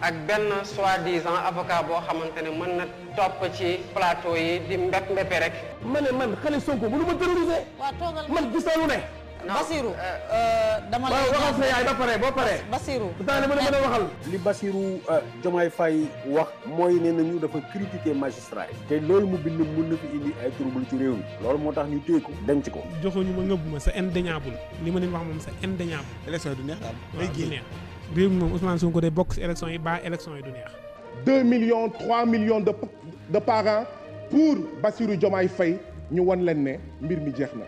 ak benn soi-disant avocat boo xamante ne mën na topp ci plateau yi di mbéppe rek. ma ne man xale Sonko mënu ma terroriser. waaw toogal man gis naa lu ne. Basirou dama lay waxal sa yaay ba pare boo paree. Basirou pourtant dama mën a waxal. li Bassirou Diomaye Faye wax mooy ne nañu dafa critiquer magistrat yi. te loolu mu bind mën na fi indi ay trouble ci réew mi. loolu moo tax ñu téye ko denc ko. joxuñu ma ngëb ma c'est indéniable li ma leen wax moom c'est indéniable. élection yi du neex daal. day génneex réew mi moom Ousmane Sonko day bokk ci élection yi ba élection yi du neex. 2 millions 3 millions de parents pour Bassirou Diomaye Faye ñu wan leen ne mbir mi jeex na.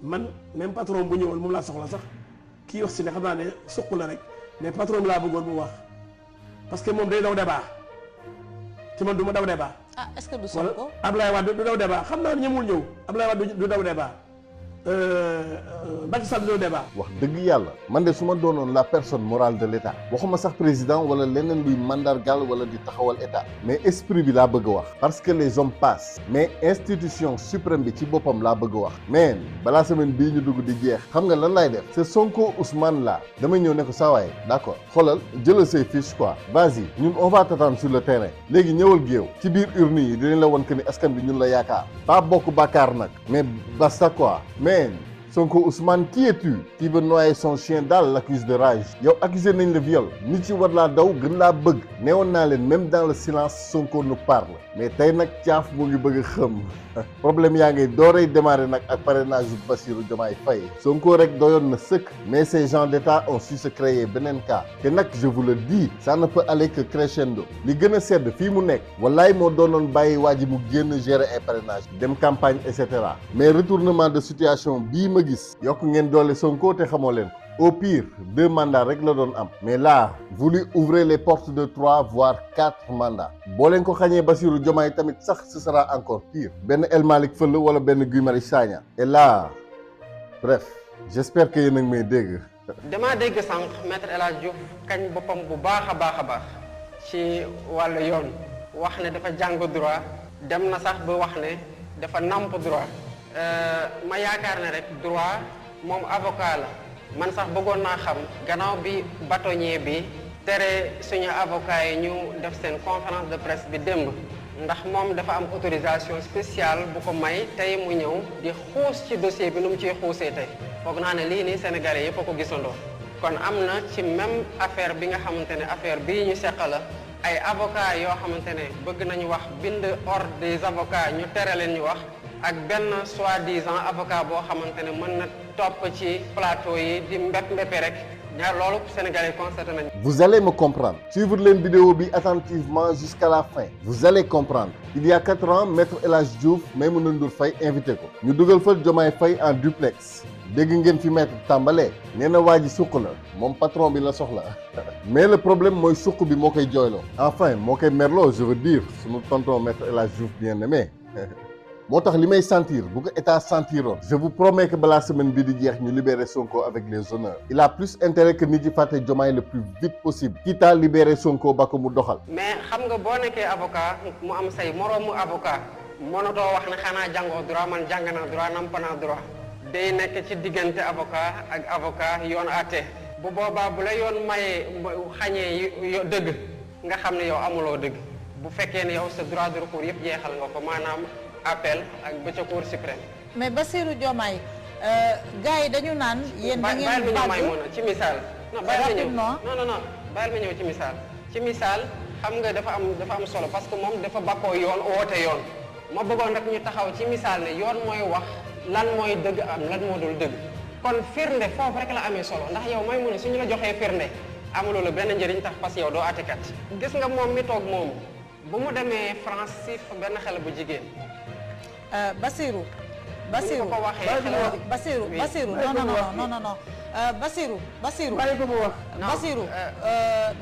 man même patron bu ñëwoon moom laa soxla sax kii wax si ne xam naa ne suq la rek mais patron bi laa bëggoon mu wax parce que moom day daw débat te man du ma daw débat. ah est-ce que du Sonko Ablaye Wade du daw débat xam naa ne ñemul ñëw Ablaye Wade du daw débat. Macky Sall du débat. wax dëgg yàlla man de su ma doonoon la personne morale de l'État waxuma sax président wala leneen luy mandargal wala di taxawal État mais esprit bi laa bëgg a wax parce que les hommes passent mais institution suprême bi ci boppam laa bëgg a wax mais balaa semaine bii ñu dugg di jeex xam nga lan lay def c'est Sonko Ousmane là damay ñëw ne ko saa waay d'accord xoolal jëlal say fiches quoi vas-y ñun on va t'attendre sur le terrain léegi ñëwal géew ci biir urne yi dinañ la won que ni askan bi ñun la yaakaar pas bokk bàkkaar nag mais basta quoi mais Sonko Ousmane qui es-tu qui veut noyer son chien daal l'accuse de rage yow accusé nañ le viol nit ci war laa daw gën laa bëgg neewoon naa leen même dans le silence Sonko nous parle mais tey nag caaf mu ngi bëgg a xëm problème yaa ngi doorey démarrer nag ak parrainage bu Bassirou Diomaye Faye Sonko rek doyoon na sëkk mais ces gens d'État ont su se créer beneen cas te nag je vous le dis ça ne peut aller que crescendo li gën a sedd fii mu nekk wallaay moo doonoon bàyyi waa ji mu génn gérer ay parrainage dem campagne et cetera mais retournement de situation bii ma gis yokk ngeen doole Sonko te xamoo leen au pire 2 mandats rek la doon am mais là vous lui ouvrez les portes de 3 voire 4 mandats boo leen ko xañee Bassirou Diomaye tamit sax ce sera encore pire benn El Malick Fëll wala benn Guy Marius Sagna et là bref j'espère que yéen a ngi may dégg. damaa dégg sànq maître El Hadj Diouf kañ boppam bu baax a baax ci wàllu yoon wax ne dafa jàng droit dem na sax ba wax ne dafa namp droit ma yaakaar ne rek droit moom avocat la man sax bëggoon naa xam gannaaw bi bâtonnier bi tere suñu avocat yi ñu def seen conférence de presse bi démb ndax moom dafa am autorisation spéciale bu ko may tey mu ñëw di xuus ci dossier bi nu mu ciy xuusee tey foog naa ne lii nii sénégalais yëpp a ko gisandoo kon am na ci même affaire bi nga xamante ne affaire bii ñu seq la ay avocat yoo xamante ne bëgg nañu wax bind ordre des avocats ñu tere leen ñu wax ak benn soi-disant avocat boo xamante ne mën na topp ci plateau yi di mbéppe rek ñaar loolu sénégalais constaté nañ. Vous allez me comprendre. Suivre leen vidéo bi attentivement jusqu'à la fin. Vous allez comprendre. Il y a 4 ans, Maître El Hadj Diouf Maïmouna Ndour Faye invité ko. ñu dugal fa Diomaye Faye en duplex. dégg ngeen fi Maître tàmbalee. nee na waa ji suq la moom patron bi la soxla. mais le problème mooy suq bi moo koy jooyloo. enfin moo koy merloo je veux dire sunu tonton Maître El Hadj Diouf bien aimé. moo tax li may sentir bu ko état sentiroon je vous promets que balaa semaine bi di jeex ñu libérer Sonko avec les honneurs il a plus intérêt que nit yi fàtte Diomaye le plus vite possible quitte à libérer Sonko ba ko mu doxal. mais xam nga boo nekkee avocat mu am say moroomu avocat mënatoo wax ne xanaa jàngoo droit man jàng naa droit namp naa droit day nekk ci diggante avocat ak avocat yoon àtte bu boobaa bu la yoon mayee xañee dëgg nga xam ne yow amuloo dëgg bu fekkee ne yow sa droit de recours yëpp jeexal nga ko maanaam. appel ak ba ca cour suprême. mais Bassirou Diomaye gars yi dañu naan. yéen da ngeen bàyyil ma ñëw may mun a ci misaal. non bàyyil ma ñëw non bàyyil ma ñëw ci misaal. ci misaal xam nga dafa am solo parce que moom dafa bakkoo yoon woote yoon ma bëggoon rek ñu taxaw ci misaal ne yoon mooy wax lan mooy dëgg am lan moo dul dëgg kon firnde foofu rek la amee solo ndax yow may mun a suñu la joxee firnde amuloo la benn njëriñ tax parce que yow doo àttekat gis nga moom mi toog moomu bu mu demee France si benn xale bu jigéen. Bassirou non Bassirou bàyyi ko mu wax. Bassirou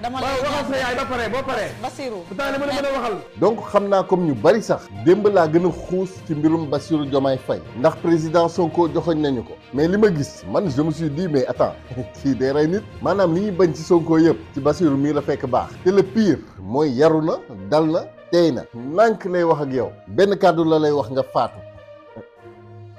dama lay waxal sa yaay ba pare boo paree. Bassirou pourtant dama mën a waxal. donc xam naa comme ñu bari sax démb laa gën a xuus ci mbirum Bassirou Diomaye Faye ndax président Sonko joxoñ nañu ko mais li ma gis man je me suis dit mais attends kii day rey nit maanaam li ñuy bañ ci Sonko yëpp ci Bassirou mii la fekk baax te le pire mooy yaru na dal na tey na nànk lay wax ak yow benn kàddu la lay wax nga faatu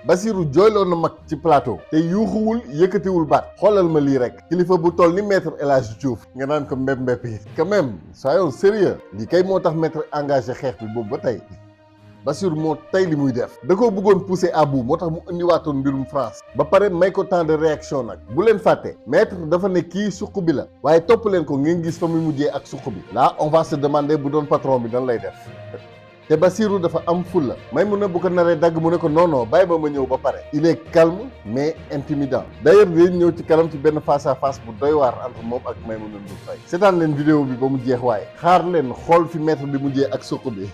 Bassirou jooyloon na mag ci plateau te yuuxuwul yëkkatiwul baat xoolal ma lii rek kilifa bu toll ni maître El Hadji Diouf nga naan ko mbépp yi quand même soyons sérieux lii kay moo tax maître engagé xeex bi boobu ba tey Bassirou moo tey li muy def da koo bëggoon pousser à bout moo tax mu indiwaatoon mbirum France ba pare may ko temps de réaction nag bu leen fàtte maître dafa ne kii suq bi la waaye topp leen ko ngeen gis fa muy mujjee ak suq bi là on va se demander bu doon patron bi dan lay def te Bassirou dafa am fulla Maïmouna bu ko naree dagg mu ne ko non bàyyi ma ñëw ba pare il est calme mais intimidant d'ailleurs dañ ñëw ci kanam ci benn face à face bu doy waar entre moom ak Maïmouna Ndour Faye seetaan leen vidéo bi ba mu jeex waaye xaar leen xool fi maître bi mujjee ak suq bi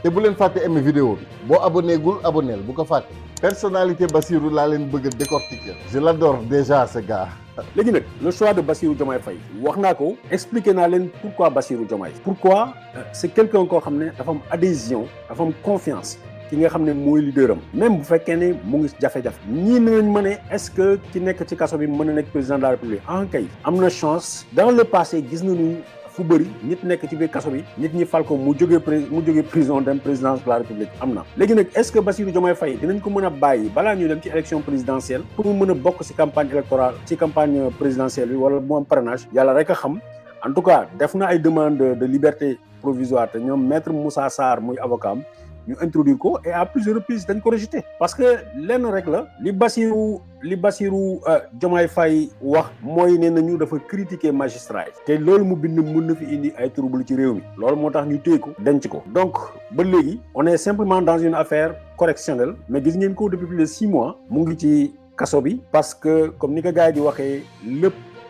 te bu leen fàtte aimé vidéo bi boo abonné gul abonneel bu ko fàtte personnalité Bassirou laa leen bëgg a décortiquer je l'adore déjà ce gars. léegi nag le choix de Bassirou Diomaye Faye wax naa ko expliqué naa leen pourquoi Bassirou Diomaye pourquoi c'est quelqu'un koo xam ne dafa am adhésion dafa am confiance ki nga xam ne mooy leader am même bu fekkee ne mu ngi jafe-jafe ñii nañ ma ne est-ce que ki nekk ci kaso bi mën na nekk président de la République en kay am na chance dans le passé gis nañu fu bëri nit nekk ci biir kaso bi nit ñi fal ko mu jógee prison dem présidence de la République am na léegi nag est-ce que Bassirou Diomaye Faye dinañ ko mën a bàyyi balaa ñuy dem ci élection présidentielle pour mu mën a bokk ci campagne électorale ci campagne présidentielle bi wala mu am parrainage yàlla rek a xam en tout cas def na ay demande de liberté provisoire te ñoom maître Moussa Sarr muy avocat am ñu introduire ko et à plusieurs reprises dañ ko rejeté parce que lenn rek la li Bassirou Diomaye Faye wax mooy ne nañu dafa critiquer magistrat yi te loolu mu bind mën na fi indi ay trouble ci réew mi loolu moo tax ñu téye ko denc ko donc ba léegi on est simplement dans une affaire correctionnelle mais gis ngeen ko depuis plus de 6 mois mu ngi ci kaso bi parce que comme ni ko gars yi di waxee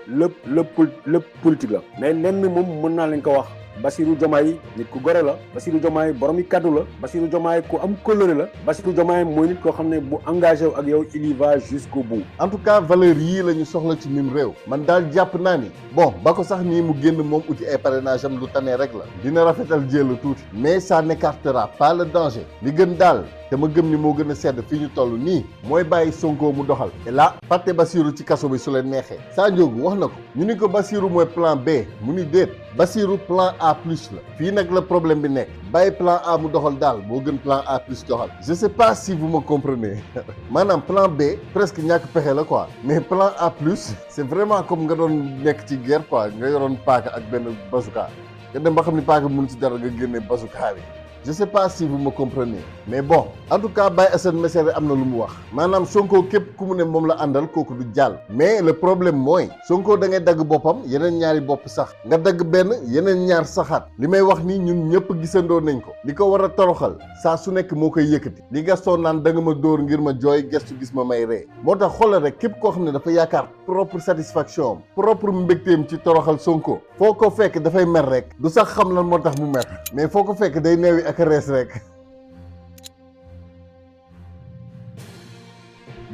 lépp politique la mais lenn moom mën naa leen ko wax Bassirou Diomaye nit ku gore la Bassirou Diomaye borom yi kaddu la Bassirou Diomaye ku am kóllëre la Bassirou Diomaye mooy nit koo xam ne bu engagé wu ak yow il y va jusqu'au bout. en tout cas valeur yii la ñu soxla ci mim réew man daal jàpp naa ni bon ba ko sax nii mu génn moom uti ay parrainage am lu tane rek la dina rafetal jéelu tuuti mais ça n'écartera pas le danger li gën daal te ma gëm ni moo gën a sedd fii ñu toll nii mooy bàyyi Sonko mu doxal et là fàtte Bassirou ci kaso bi su leen neexee Sa Ndiogou wax na ko ñu ni ko Bassirou mooy plan B mu ni déet Bassirou plan A plus la fii nag la problème bi nekk bàyyi plan A mu doxal daal moo gën plan A plus doxal je sais pas si vous me comprenez maanaam plan B presque ñàkk pexe la quoi mais plan A plus c'est vraiment comme nga doon nekk ci guerre quoi nga yoroon paaka ak benn bazooka nga dem ba xam ni paaka bi mun ci dara nga génne bazooka bi je sais pas si vous me comprenez mais bon en tout cas Baye Assane Mesere am na lu mu wax maanaam Sonko képp ku mu ne moom la àndal kooku du jàll mais le problème mooy Sonko da ngay dagg boppam yeneen ñaari bopp sax nga dagg benn yeneen ñaar saxaat li may wax ni ñun ñëpp gisandoo nañ ko li ko war a toroxal saa su nekk moo koy yëkkati li Gaston naan da nga ma dóor ngir ma jooy gestu gis ma may ree moo tax xoolal rek képp koo xam ne dafa yaakaar propre satisfaction propre mbégteem ci toroxal Sonko foo ko fekk dafay mer rek du sax xam lan moo tax mu mer mais foo ko fekk day neewi ak rees rek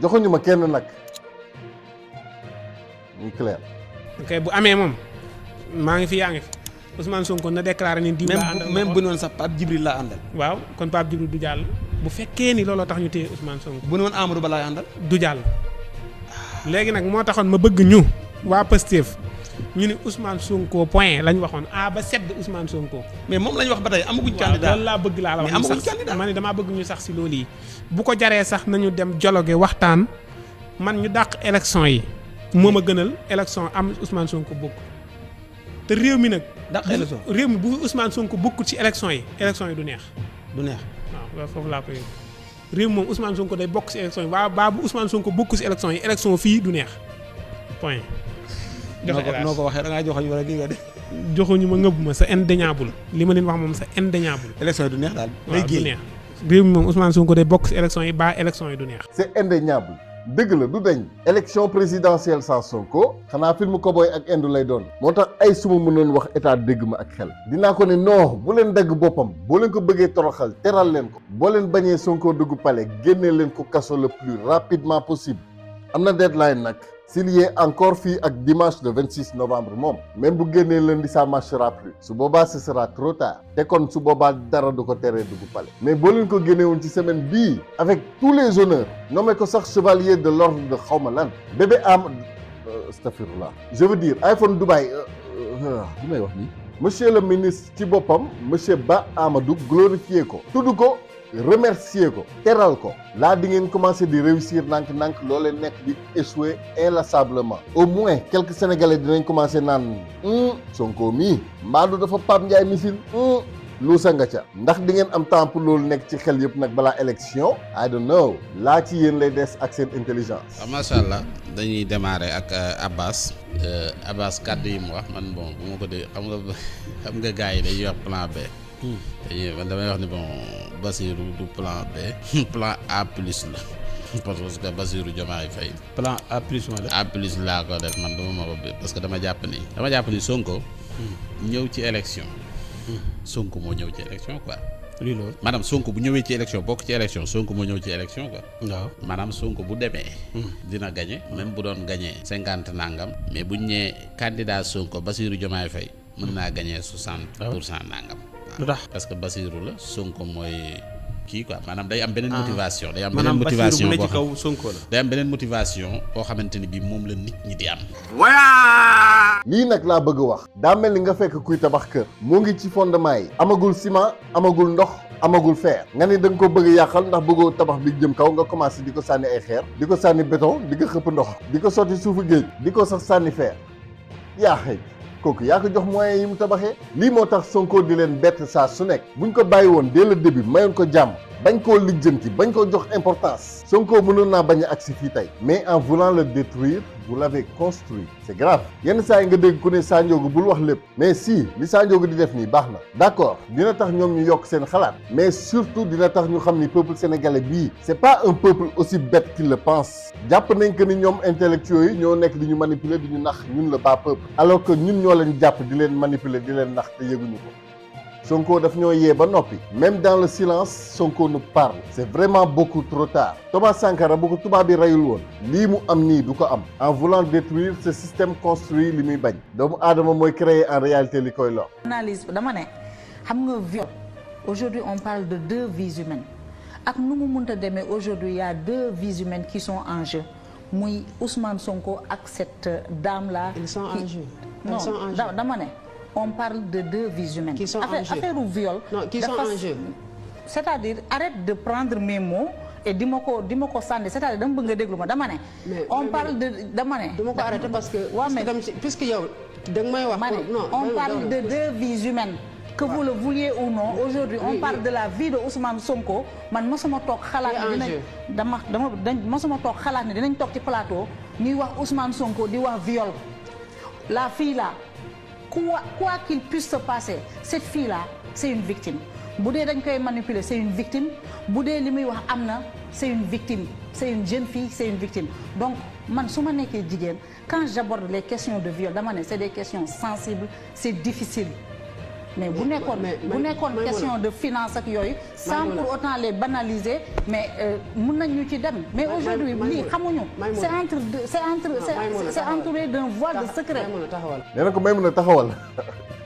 joxuñu ma kenn nag muy clair. ok bu amee moom maa ngi fi yaa ngi fi Ousmane Sonko na déclaré ni diw laa àndal même bu ne woon sax Pape Djibril laa àndal. waaw kon Pape Djibril du jàll bu fekkee ni looloo tax ñu téye Ousmane Sonko. bu ne woon Amadou Ba laa àndal. du jàll léegi nag moo taxoon ma bëgg ñu waa Pastef ñu ne Ousmane Sonko point lañ waxoon A ba Z Ousmane Sonko. mais moom lañ wax ba tey amaguñ candidat loolu laa bëgg laa la wax. mais amaguñ candidat ma ne damaa bëgg ñu sax si loolu yi bu ko jaree sax nañu dem dialogue waxtaan man ñu dàq élection yi moo ma gënal élection am Ousmane Sonko bokk te réew mi nag. dàq élection réew mi bu Ousmane Sonko bokkut ci élection yi du neex. du neex waaw loolu foofu laa koy réew moom Ousmane Sonko day bokk ci élection yi baa bu Ousmane Sonko bokk ci élection yi élection fii du neex point. noo ko waxee da ngaa joxoñ wala nii nga de. joxuñu ma ngëb ma c'est indéniable li ma leen wax moom c'est indéniable. élection yi du neex daal. waaw du neex réew mi moom Ousmane Sonko day bokk ci élection yi baa élection yi du neex. c'est indéniable dëgg la du dañ élection présidentielle sans Sonko xanaa film Cowboy ak Indu lay doon moo tax ay suma mënoon wax état dégg ma ak xel dinaa ko ne non bu leen dagg boppam boo leen ko bëggee toroxal teral leen ko boo leen bañee Sonko dugg palais génnee leen ko kaso le plus rapidement possible am na deadline nag s'il y est encore fii ak dimanche le 26 novembre moom même bu génnee lundi ça marchera plus su boobaa ce sera trop tard te kon su boobaa dara du ko teree dugg palais mais boo leen ko génne woon ci semaine bii avec tous les honneurs nommé ko sax chevalier de l'ordre de xawma lan bébé am astaghfirullah je veux dire iPhone Dubaï li may wax nii monsieur le ministre ci boppam monsieur Ba Amadou glorifié ko tudd ko remercier ko teral ko laa di ngeen commencer di réussir nànk-nànk loolee nekk di échouer inlassablement au moins quelques sénégalais dinañ commencer naan Sonko mii mbaadu dafa Pape Ndiaye misil luusa nga ca ndax di ngeen am temps pour loolu nekk ci xel yëpp nag balaa élection I don't know laa ci yéen lay des ak seen intelligence. waaw macha allah dañuy démarrer ak Abbas kàddu yi mu wax man bon bu ma ko dee xam nga gars yi dañuy wax plan B. man damay wax ni bon Bassirou du plan B plan A plus la parce que Bassirou Diomaye Faye plan A plus wala. A plus laa ko def man dama ma ko parce que dama jàpp ni Sonko ñëw ci élection. Sonko moo ñëw ci élection quoi. lii loolu. maanaam Sonko bu ñëwee ci élection bokk ci élection Sonko moo ñëw ci élection quoi. waaw maanaam Sonko bu demee. dina gagné même bu doon gagné 50 nangam. mais buñ ñëwee candidat Sonko Bassirou Diomaye Faye mën naa gagné 60% nangam. lu tax parce que Bassirou la Sonko mooy kii quoi maanaam day am beneen motivation. day am maanaam beneen motivation Bassirou bu ne boo ci kaw Sonko la. day am beneen motivation boo xamante ni bii moom la nit ñi di am. lii nag laa bëgg a wax daa mel ni nga fekk kuy tabax kër moo ngi ci fondement yi amagul ciment amagul ndox amagul fer nga ni da nga ko bëgg a yàqal ndax bëggoo tabax bi jëm kaw nga commencé di ko sànni ay xeer di ko sànni béton di ko xëpp ndox di ko sotti suufu géej di ko sax sànni fer yaa xëy kooku yaa ko jox moyens yi mu tabaxee lii moo tax Sonko di leen bett saa su nekk buñ ko bàyyi woon dès le début mayoon ko jàmm bañ koo lijjanti bañ ko jox importance Sonko mënoon naa bañ a agsi fii tey mais en voulant le détruire vous l'avez construit c'est grave yenn saa yi nga dégg ku ne Sa Ndiogou bul wax lépp mais si li Sa Ndiogou di def nii baax na d'accord dina tax ñoom ñu yokk seen xalaat mais surtout dina tax ñu xam ni peuple sénégalais bii c'est pas un peuple aussi bête qu'il le pense jàpp nañ que ni ñoom intellectuels yi ñoo nekk di ñu manipuler di ñu nax ñun la bas peuple alors que ñun ñoo leen jàpp di leen manipuler di leen nax te yëguñu ko Sonko daf ñoo yee ba noppi même dans le silence Sonko nous parle c'est vraiment beaucoup trop tard Thomas Sankara bu ko tubaab bi reyul woon lii mu am nii du ko am en voulant détruire ce système construit li muy bañ doomu aadama mooy créer en réalité li koy lor. analyse dama ne xam nga viol aujourd'hui on parle de 2 vies humaines ak nu mu mënta demee aujourd'hui il y a 2 vies humaines qui sont en jeu muy Ousmane Sonko ak cette dame là. Ils sont en jeu. non dama ne. On parle de 2 vies humaines. Qui sont en jeu. Affaire ou viol. Non, qui sont en jeu. C'est-à-dire arrête de prendre mes mots et di ma ko sànni c'est-à-dire dama bëgg nga déglu ma dama ne. on parle de dama ne. dama ko arrêter parce que. waaw mais puisque yow da nga may wax. non on parle de 2 vies humaines. que vous le vouliez ou non aujourd'hui on parle de la vie de Ousmane Sonko man mosuma toog xalaat ne dinañ mosuma toog xalaat ne dinañ toog ci plateau ñuy wax Ousmane Sonko di wax viol la fille là. Quoi qu'il puisse se passer cette fille-là c'est une victime bu dee dañ koy manipuler c'est une victime bu dee li muy wax am na c'est une victime c'est une jeune fille c'est une victime donc man su ma nekkee jigéen quand j'aborde les questions de viol dama ne c'est des questions sensibles c'est difficile mais bu nekkoon question de finance ak yooyu sans pour autant les banaliser mais mën nañu ci dem mais aujourd'hui lii xamuñu c'est entouré d'un voile de secret. nee na ko may mën a taxawal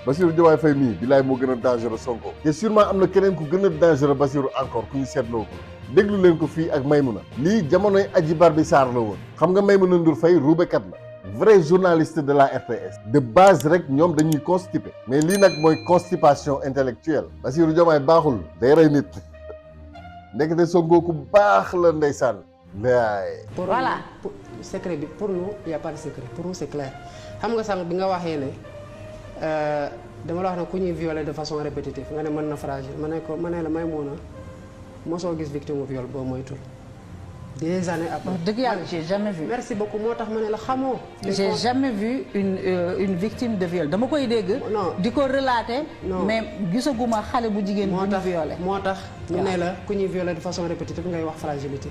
Bassirou Diomaye Faye mii bilaay moo gën a dangereux Sonko te sûrement am na keneen ku gën a dangereux Bassirou encore ku ñu seetloo ko déglu leen ko fii ak Maymuna lii jamonoy Adji Barbi Sarr la woon xam nga Maymuna Ndour Faye ruubekat la vrai journaliste de la RTS de base rek ñoom dañuy constipé mais lii nag mooy constipation intellectuelle Bassirou Diomaye baaxul day rey nit ndekete Sonko ku baax la ndeysaan laay voilà secret bi pour nous y a pas de secret pour nous c'est clair xam nga sànq bi nga waxee ne dama la wax ne ku ñuy violer de façon répétitive nga ne mën na fragile ma ne la Maïmouna mosoo gis victime u viol boo moytul des années après. dëgg yàlla j'ai jamais vu. merci beaucoup moo tax ma ne la xamoo. j'ai jamais vu une victime de viol dama koy dégg. non di ko relater. mais gisaguma xale bu jigéen bu ñu violé. moo tax ñu ne la ku ñuy violer de façon répétitive ngay wax fragilité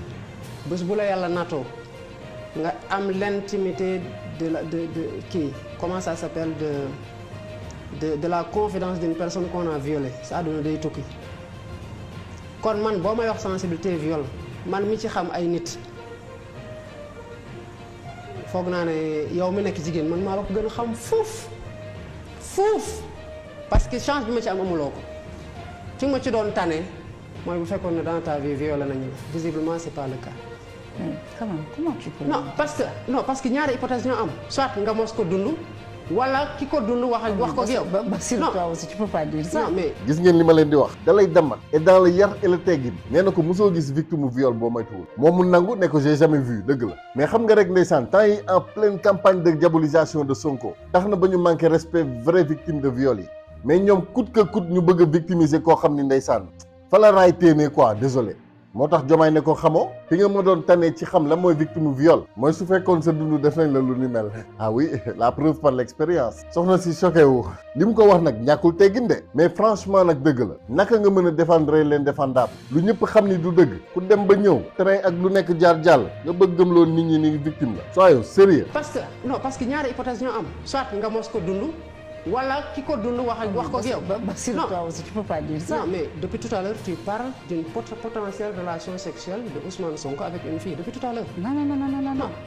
bés bu la yàlla nattoo nga am l'intimité de kii comment ça s'appelle de la confidence d'une personne qu'on a violée sa àdduna day tukki kon man boo may wax sensibilité viol man mi ci xam ay nit foog naa ne yow mi nekk jigéen man maa la ko gën a xam fuuf parce que chance bi ma ci am amuloo ko fi ma ci doon tane mooy bu fekkoon ne dans ta vie violé nañu la visiblement c'est pas le cas. comment tu peux. non parce que ñaari hypothèse ñoo am soit nga mos ko dund wala ki ko dund wax ko ak yow. Bassirou, toi aussi tu peux pas dire ça. non mais gis ngeen li ma leen di wax da lay demat et dans le yar et le teggin nee na ko mosoo gis victime viol boo moytuwul moom mu nangu ne ko j'ai jamais vu dëgg la mais xam nga rek ndeysaan temps yi en pleine campagne de diabolisation de Sonko tax na ba ñu manqué respect vraie victime de viol yi mais ñoom coûte que coûte ñu bëgg a victimiser koo xam ni ndeysaan fa la raay téenee quoi désolé moo tax Diomaye ne ko xamoo fi nga ma doon tane ci xam la mooy victime viol mooy su fekkoon sa dund def nañ la lu ni mel ah oui la preuve par l'expérience soxna si choqué wu li mu ko wax nag ñàkkul teggin de mais franchement nag dëgg la naka nga mën a défendre l'indéfendable lu ñëpp xam ni du dëgg ku dem ba ñëw train ak lu nekk jaar jàll nga bëgg gëmloo nit ñi ni victime la soyons sérieux parce que ñaari hypothèse ñoo am soit nga mos ko dund wala ki ko dund wax ko ak yow. Bassirou, toi aussi tu peux pas dire ça. Non mais depuis tout à l'heure tu parles d'une potentielle relation sexuelle de Ousmane Sonko avec une fille depuis tout à l'heure. Non.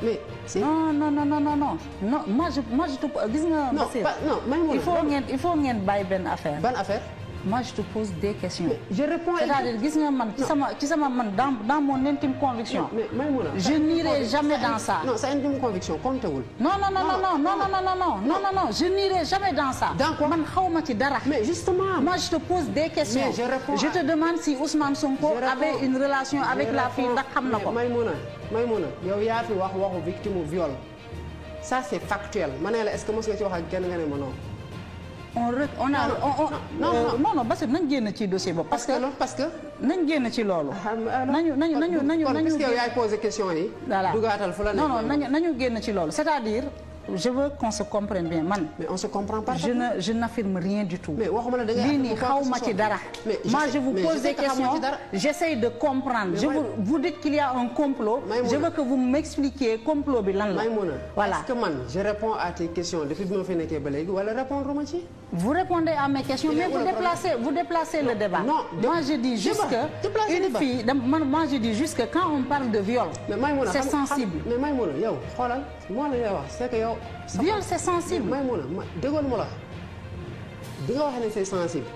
Mais si. Non. Non, moi je te gis nga Bassirou. Non, il faut ngeen bàyyi benn affaire. Bonne affaire. Moi je te pose des questions. Mais je réponds. C'est-à-dire gis nga man ci sama man dans mon intime conviction. Mais Maïmouna, je n'irai jamais dans ça. Non, c'est intime conviction, comptewul. Non, je n'irai jamais dans ça. Dans quoi? Man xawma ci dara. Mais justement. Moi je te pose des questions. Mais je réponds. Je te demande si Ousmane Sonko avait une relation avec la fille ndax xam na ko. Maïmouna, yow yaa fi waxu victime viol. Ça c'est factuel. Ma ne la est-ce que mos nga ci wax ak kenn nga ne ma non. Non, Bassirou nañ génn ci dossier boobu. parce que nañ génn ci loolu. nañu parce que yow yaay posé question yi. voilà dugaatal fu la nekk. non nañu génn ci loolu c'est-à-dire je veux qu'on se comprenne bien man. mais on se comprend pas. je n'affirme rien du tout. mais waxuma la da lii nii xaw ma ci dara. moi je vous pose des questions j'essaye de comprendre. Vous dites qu'il y a un complot. Je veux que vous m'expliquiez complot bi lan la. Voilà. Est-ce que man je réponds à tes questions depuis bi ma fi nekkee ba léegi wala répondre ma ci. Vous répondez à mes questions mais vous déplacez le débat. Non, moi je dis juste que une fille moi je dis juste que quand on parle de viol. C'est sensible. mais Maïmouna yow xoolal moo la lay wax c'est que yow. viol c'est sensible. Maïmouna déggoon ma la bi nga waxee ne c'est sensible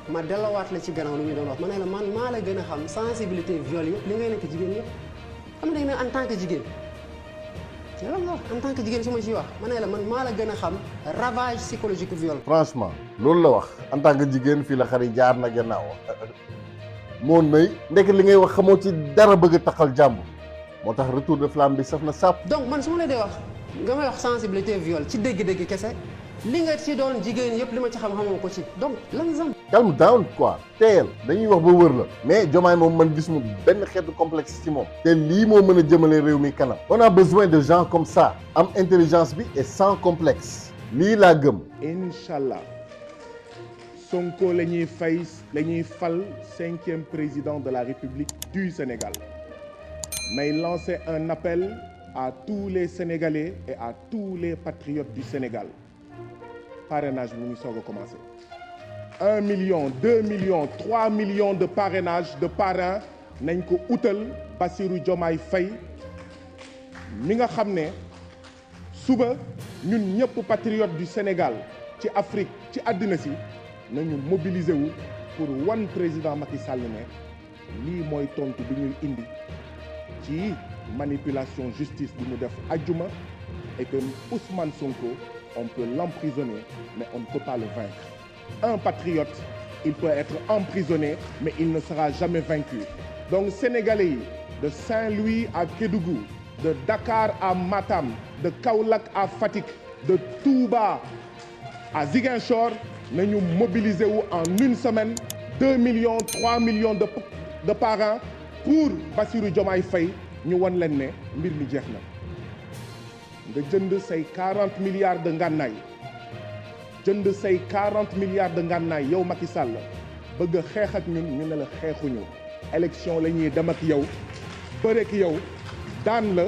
ma delloowaat la ci gannaaw lu ñu doon wax ma ne la man maa la gën a xam sensibilité viol yëpp li ngay nekk jigéen yëpp xam nga ne en tant que jigéen yow nga wax en tant que jigéen su ma ciy wax ma ne la man maa la gën a xam ravage psychologique viol. franchement loolu la wax en tant que jigéen fii la xari jaar na gannaaw moo nay ndekk li ngay wax xamoo ci dara bëgg a taxal jàmbur moo tax retour de flamme bi saf na sàpp. donc man su ma la dee wax nga may wax sensibilité viol ci dégg-dégg kese li nga ci doon jigéen yëpp li ma ci xam-xamoo ko ci donc lan zam. calme down quoi teel dañuy wax ba wër la mais Diomaye moom man gisuma benn xeetu complexe ci moom te lii moo mën a jëmale réew mi kanam on a besoin de gens comme ça am intelligence bi et sans complexe lii laa gëm. Inch'Allah Sonko la ñuy fal 5e président de la République du Sénégal may lancer un appel à tous les Sénégalais et à tous les patriotes du Sénégal parrainage bi mu ngi soog a commencé 1 million 2 millions 3 millions de parrainage de parrain nañ ko utal Bassirou Diomaye Faye mi nga xam ne suba ñun ñëpp patriotes du Sénégal ci Afrique ci àddina si nañu mobiliser wu pour wan président Macky Sall ne lii mooy tontu bi ñuy indi ci manipulation justice bi mu def ajjuma et que Ousmane Sonko on peut l'emprisonner mais on ne peut pas le vaincre. Un patriote, il peut être emprisonné mais il ne sera jamais vaincu. Donc Sénégalais yi de Saint-Louis à Kédougou, de Dakar à Matam, de Kaolack à Fatick, de Touba à Ziguinchor nañu mobiliser wu en une semaine 2 millions 3 millions de parrains pour Bassirou Diomaye Faye ñu won leen ne mbir mi jeex na nga jënd say 40 milliards de ngànnaay jënd say 40 milliards de ngànnaay yow Macky Sall bëgg a xeex ak ñun ñu ne la xeexuñu élection la ñuy dem ak yow bëre ak yow daan la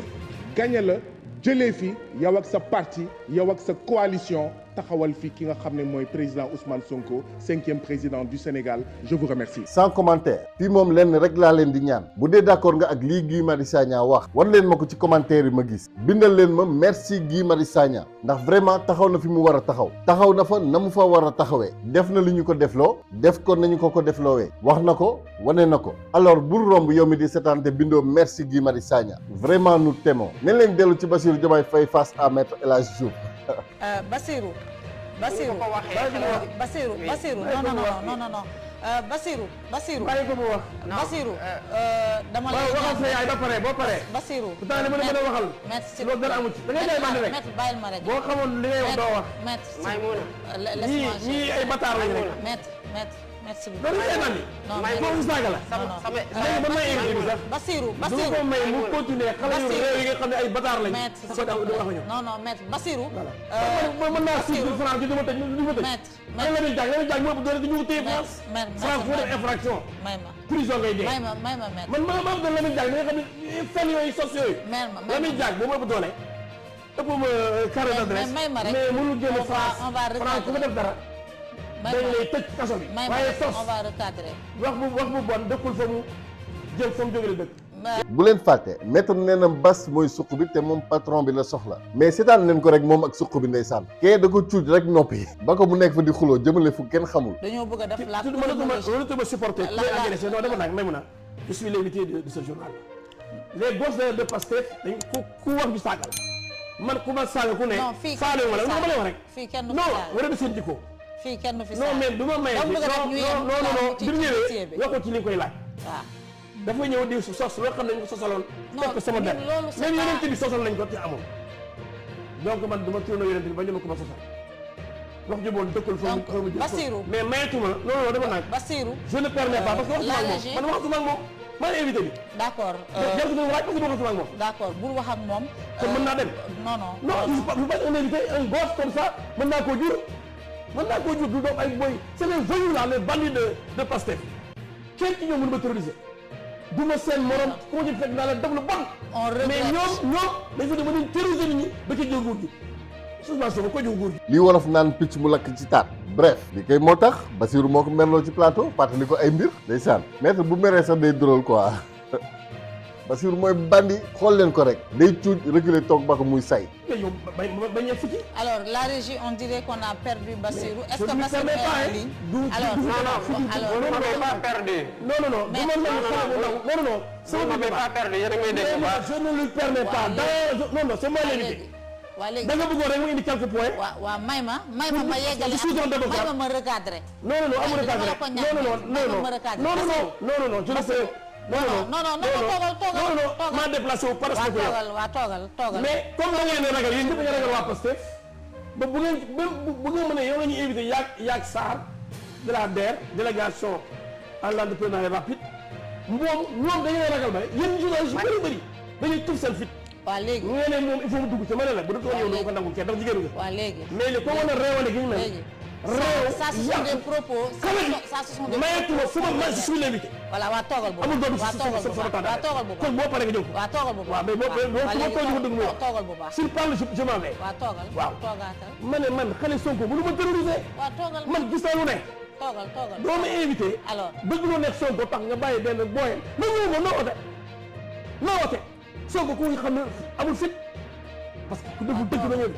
gañe la jëlee fi yow ak sa parti yow ak sa coalition taxawal fi ki nga xam ne mooy président Ousmane Sonko 5e président du Sénégal je vous remercie. sans commentaire fii moom lenn rek laa leen di ñaan bu dee d'accord nga ak lii Guy Marius Sagna wax wan leen ma ko ci commentaire yi ma gis bindal leen ma merci Guy Marius Sagna ndax vraiment taxaw na fi mu war a taxaw na fa na mu fa war a taxawee def na li ñu ko defloo def ko nañu ko defloowee wax na ko wane na ko alors bul romb yow mi di seetaan te bindoo merci Guy Marius Sagna vraiment nous t'aimons nañ leen dellu ci Bassirou Diomaye Faye face à Maître El Hadji Diouf Bassirou. Bassirou ko waxee Bassirou non. Bassirou. bàyyi ko mu wax. Bassirou. dama lay waaw waxal sa yaay ba pare boo paree. Bassirou. pourtant li ma la mën a waxal. maître loolu dara amu ci da ngay jaay bandi rek. maître bàyyil ma rek. boo xamoon li ngay wax doo wax. maître Maïmouna. ñii ay bataar lañu rek. maître s'il vous loolu plaît. ay bandi. non foofu saaga la. léegi ba may invité bi sax. Bassirou. du ko may mu continuer xale yu réew yi nga xam ne ay bataar lañu. maître su ko def du wax ñu. non maître Bassirou. voilà mën naa suuf France du ma tëj du ma tëj. maître la muy jàng moo ëpp doole di ñu téye France. France fu def infraction. may ma prison ngay dee. may ma maître. man maa doon la muy jàng da nga xam ne fen yooyu sos yooyu. la muy jàng boo ma ëpp doole. ëpp ma carré d'adresse may ma rek mais mënul génn France on va France ku fa def dara. dañ lay tëj kaso bi. waaye sos on va recadrer. wax bu bon dëkkul fa mu jël fa mu jógee dëkk. bu leen fàtte maître nee na Bass mooy suq bi te moom patron bi la soxla mais seetaan leen ko rek moom ak suq bi ndeysaan kee da ko cuuj rek noppi ba ko mu nekk fa di xuloo jëmale fu kenn xamul. dañoo bëgg a def la mënatuma supporter ku lay agressé non dama nag may mun a je suis l'invité de ce journal les gosses de Pastef dañ ku wax ñu saagal man ku ma saaga ku ne saale wala dama lay wax rek fii kenn du fi non saaga war a seen jikko fii kenn du fi non mais du ma maye non bi ñëwee waxoo ci li nga koy laaj waaw dafa ñëw di sos loo xam ne ñu ko sosaloon fekk sama der même yonent bi sosal nañ ko te amul donc man du ma tuur na yonent bi ba ñu ma ko ma sosal wax juboon dëkkul fa mu Bassirou mais mayetuma non dama nag Bassirou je ne permets pas parce que waxtuma ak moom man invité bi d'accord jarul nga waaj parce que waxtuma ak moom d'accord bul wax ak moom kon mën naa dem non je pas un invité un gosse comme ça mën naa koo jur du doom ay boy c'est les voyous là les bandits de Pastef kenn ci ñoom mënu ma terroriser du ma seen morom koo ci fekk naa la def lu bon mais ñoom dañ fa dem ba ñu terroriser nit ñi ba ci jël nguur gi Ousmane Sonko ko jox nguur gi li wolof naan picc mu lakk ci taat bref li koy moo tax Bassirou moo ko merloo ci plateau fàttali ko ay mbir ndeysaan maître bu meree sax day drôle quoi Bassirou mooy bandi xool leen ko rek day cuuj reculer toog ba ko muy say. Alors la régie on dirait qu'on a perdu Bassirou. Est-ce que Bassirou est en ligne? Alors non pas perdu. Non pas perdu yéen a ngi may dégg bu baax. Je ne lui permets pas non c'est moi l'invité. waa léegi da nga bëggoon rek mu indi quelques points. waaw may ma yeggale may ma recadrer. non amul recadrer non je ne sais. non maa déplacé wu parce que toogal mais comme da ngeen ragal yéen ñëpp nga ragal waa Pastef ba bu ngeen mën a yow la ñuy invité yaag Sarr de la DER délégation à l'entrepreneuriat rapide ñoom dañuy ragal ba yéen journalistes yu bëri dañuy tuuf seen fit. waaw léegi nga ne moom il faut mu dugg ci ma ne la bu dul yow doo ko nangu kenn ndax jigéen nga. waaw léegi mais li ko mën a réewale gi ñu mel. ça ce sont des propos. ça ce sont des mayetuma fu ma je suis l'invité. voilà waa toogal boobu. amul doon waa toogal bu baax waa toogal bu baax kon boo paree nga jóg. waa toogal bu baax waaw mais boo toogal bu baax. s'il parle je m'en vais. waa toogal. waaw toogaatal. ma ne man xale Sonko mënu ma terroriser. waa toogal man gis naa lu ne. toogal doo ma invité. alors bëgg loo nekk Sonko tax nga bàyyi benn booyam ma ñëw ma noo ote Sonko ku nga xam ne amul fit parce que ku deful dëgg na ñëw.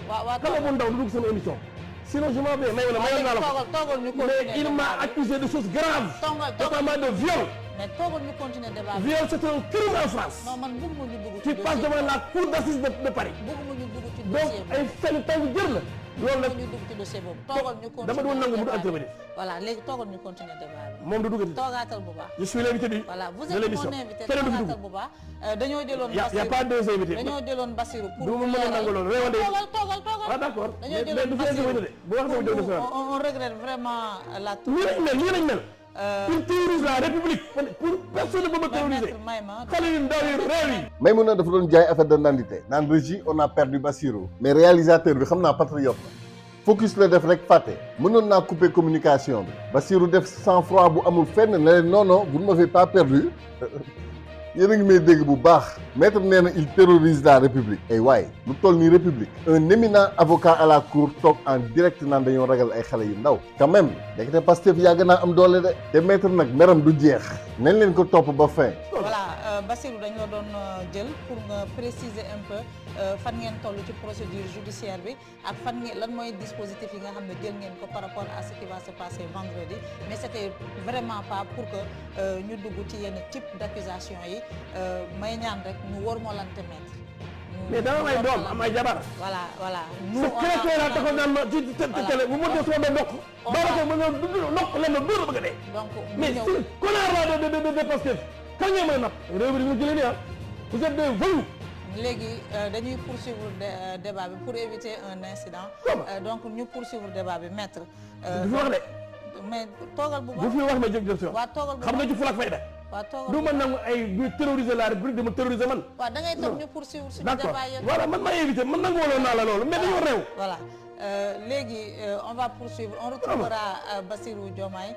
kala bu ndaw du dugg sama émission. sinon je m'en vais mayoon naa la ko mais il m'a accusé de choses graves. notamment de viol. mais toogal ñu continuer débat bi. viol c'est un crime en France. non man bëgguma ñu dugg ci tu passes devant la cour d'assises de Paris. bëgguma ñu dugg ci donc dossier ay fenn tànk jër la. loolu nag ñu dugg ci dossier boobu toogal ñu continuer dama doon nangu mu intervenir. voilà léegi toogal ñu continuer débat bi. moom du duggati. toogaatal bu baax. je suis l'invité du voilà vous de l'émission. êtes mon invité toogaatal bu baax. dañoo jëloon Bassirou y a pas deux invités. dañoo jëloon Bassirou pour. du ma mën a nangu loolu réewande. toogal. ah d'accord dañoo mais jëloon du fi intervenir de bu wax dëgg dëgg on regrette vraiment la. nii lañ mel. il terrorise la République pour personne ne peut me terroriser. xale yu ndaw yu réew yi. Maïmouna dafa doon jaay affaire de nandité naan régie on a perdu Bassirou mais réalisateur bi xam naa patriote la focus la def rek fàtte mënoon naa couper communication bi Bassirou def sang-froid bu amul fenn ne leen non vous ne m'avez pas perdu yéen a ngi may dégg bu baax maître nee na il terrorise la République ay waaye lu toll nii République un éminent avocat à la cour toog en direct naan dañoo ragal ay xale yu ndaw quand même ndekete Pastef yàgg naa am doole de te maître nag meram du jeex nañ leen ko topp ba fin. voilà Bassirou dañ la doon jël pour nga préciser un peu fan ngeen toll ci procédure judiciaire bi ak fan ngeen lan mooy dispositif yi nga xam ne jël ngeen ko par rapport à ce qui va se passer vendredi mais c'était vraiment pas pour que ñu dugg ci yenn type d'accusation yi may ñaan rek ñu wormalante maître ñu mais dama may doom am ay jabar. voilà. nous on a taxaw naan ma ci télé bu ma dee sama doom ndokk. daanaka ma ñëw ndokk leen ma dóor bëgg a dee. donc mais si connard la de Pastef kañ ngeen mën a napp réew mi dañu jëlee nii ah vous êtes des voyous. léegi dañuy poursuivre débat bi pour éviter un incident. donc ñu poursuivre débat bi maître. du fi wax de. mais toogal bu baax bu fi wax ma jëg si wax. waaw toogal bu baax xam nga ci fulak fayda. waaw toogal du ma nangu ay du terroriser la République dama terroriser man. waaw da ngay toog ñu poursuivre suñu d'accord débat yéen. voilà man maa invité man nangu woon naa la loolu mais dañoo réew. voilà léegi on va poursuivre on retrouvera Bassirou Diomaye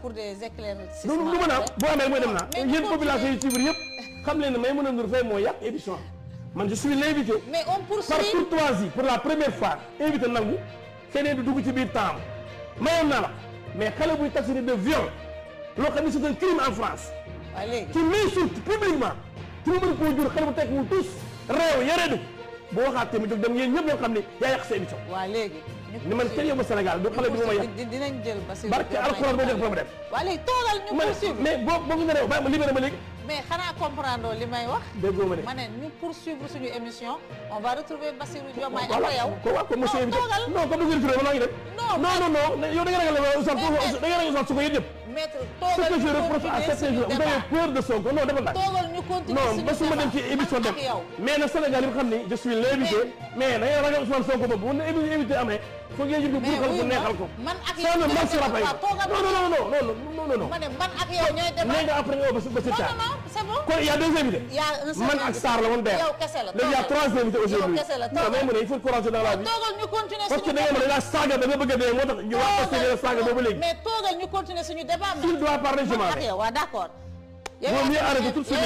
pour des éclaircissements. du mën a boo amee mooy dem naa yéen population yi suivre yëpp xam leen ne Maïmouna Ndour Faye moo yàq émission man je suis l'invité mais on poursuit par courtoisie pour la première fois invité nangu keneen di dugg ci biir temps mayoon naa la mais xale buy taxé de viol loo xam ne c'est un crime en France. waaw léegi ci m'insulte publiquement ci mu mën koo jur xale bu teg mu tous réew yareedu boo waxaatee mu jóg dem yéen ñëpp ñoo xam ne yaa yàq sa émission. waaw léegi. ni man kenn yóbbu Sénégal du xale bi ma yàq. dinañ jël Bassirou barke alxuraan boo def problème. waaw léegi toogal ñu poursuivre mais boo nga réew bàyyi ma libéré ma léegi. mais xanaa comprendre li may wax. déggoo ma ne ma ne ñu poursuivre suñu émission on va retrouver Bassirou Diomaye après yow. ko monsieur invité non comme monsieur invité ma ngi dem. non yow da nga ragal Ousmane Sonko yéen ñëpp. maître toogal ce que je reproche à certains jours vous avez peur de Sonko non defal naa. toogal ñu continuer suñu débat non ba su ma dem ci émission dem mais nag Sénégal yi nga xam ni je suis l'invité mais da ngay ragal Ousmane Sonko boobu bu ne invité amee foog ngeen jublu pour ko neexal ko. man ak yow non ma ne man ak yow ñooy débat nee nga après nga ba si Sarr. non c'est bon kon il y a deux invités. il y a un seul man ak Sarr la woon der. yow kese la il y a trois invités aujourd'hui. yow kese la non mais mu ne il faut courage dans la vie. toogal ñu continuer parce que da nga mën a saaga da nga bëgg a dee moo tax ñu wax parce que saaga boobu léegi. mais toogal ñu continuer suñu débat. il doit parler je m'en vais. waaw d'accord. yow mieux arrêter tout de suite.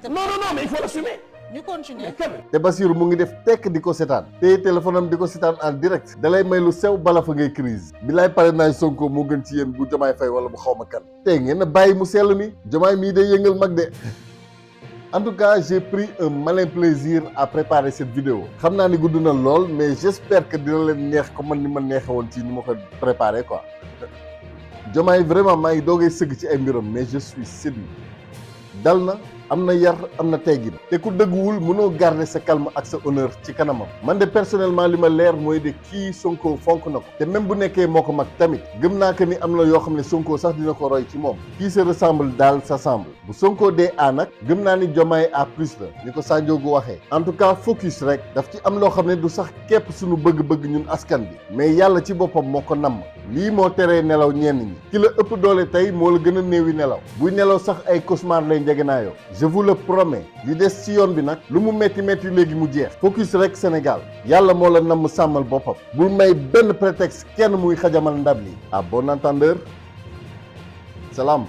non mais il faut l'assumer. ñu continuer te Bassirou mu ngi def tekk di ko seetaan téye téléphone am di ko seetaan en direct dalay may lu sew bala fa ngay crise bilaay parrainage Sonko moo gën ci yéen bu Diomaye Faye wala bu xaw ma kan tey ngeen a bàyyi mu sell mi Diomaye mii day yëngal mag de en tout cas j'ai pris un malin plaisir à préparer cette vidéo xam naa ni gudd na lool mais j'espère que dina leen neex ko man ni ma neexe woon ci ni ma ko préparé quoi Diomaye vraiment maa ngi doogay sëgg ci ay mbiram mais je suis séduit dal na am na yar am na teggin te ku dëgguwul mënoo garder sa calme ak sa honneur ci kanamam man de personnellement li ma leer mooy de kii Sonko fonk na ko te même bu nekkee moo ko mag tamit gëm naa que ni am na yoo xam ne Sonko sax dina ko roy ci moom kii se ressemble daal s'assemble bu Sonko dee a nag gëm naa ni Diomaye a plus la ni ko Sandiogou waxee en tout cas focus rek daf ci am loo xam ne du sax képp suñu bëgg-bëgg ñun askan bi mais yàlla ci boppam moo ko namm lii moo teree nelaw ñenn ñi ki la ëpp doole tey moo la gën a néewi nelaw buy nelaw sax ay cauchemar lay njegenaayoo je vous le promets li des ci yoon bi nag lu mu metti metti léegi mu jeex focus rek Sénégal yàlla moo la namm sàmmal boppam bul may benn prétexte kenn muy xajamal ndab li à bon entendeur salaam